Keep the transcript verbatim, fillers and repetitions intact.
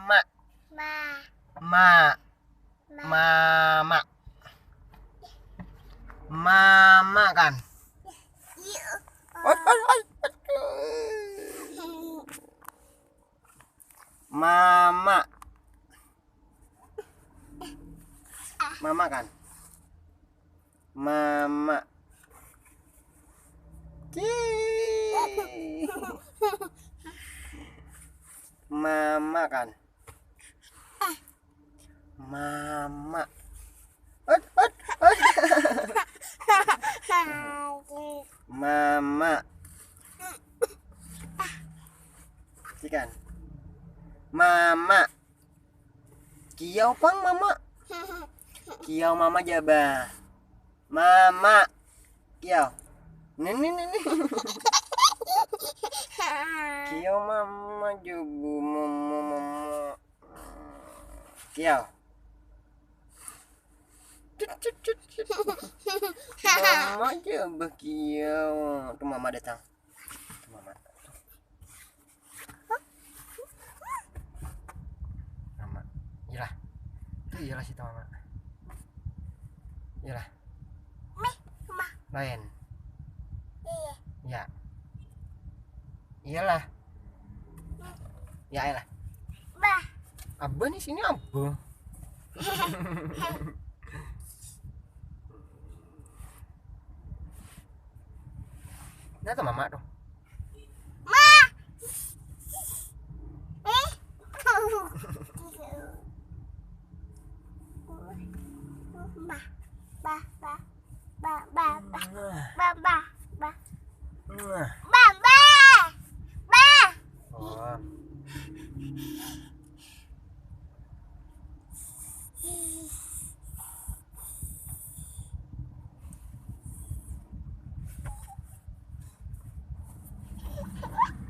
Ma. Ma. Ma. Ma. Mama. Mama kan? Iya. Oi, oi, oi. Mama. Mama kan? Mama. Cii. Mama kan? Mama. Ot, ot, ot. Mama. Cikan. Mama. Kiau pang mama. Kiau mama jaba. Mama. Kiau. Nini, nini. Kiau mama jabu, mama, mama. Kiau. Cut, cut, cut, cut. Mama jaba kiau. Tuh mama datang. Tuh mama. Mama. Iyalah. Itu iyalah si mama. Iyalah. Meh, mah. Lain. Iya. Ya. Iyalah. Ya, iyalah. Bah. Abah nih sini abah. Nah, tuh mama tuh. Ma. Eh. Bah. Bah, bah. Bah, bah, bah. Bah, bah, bah. Nah.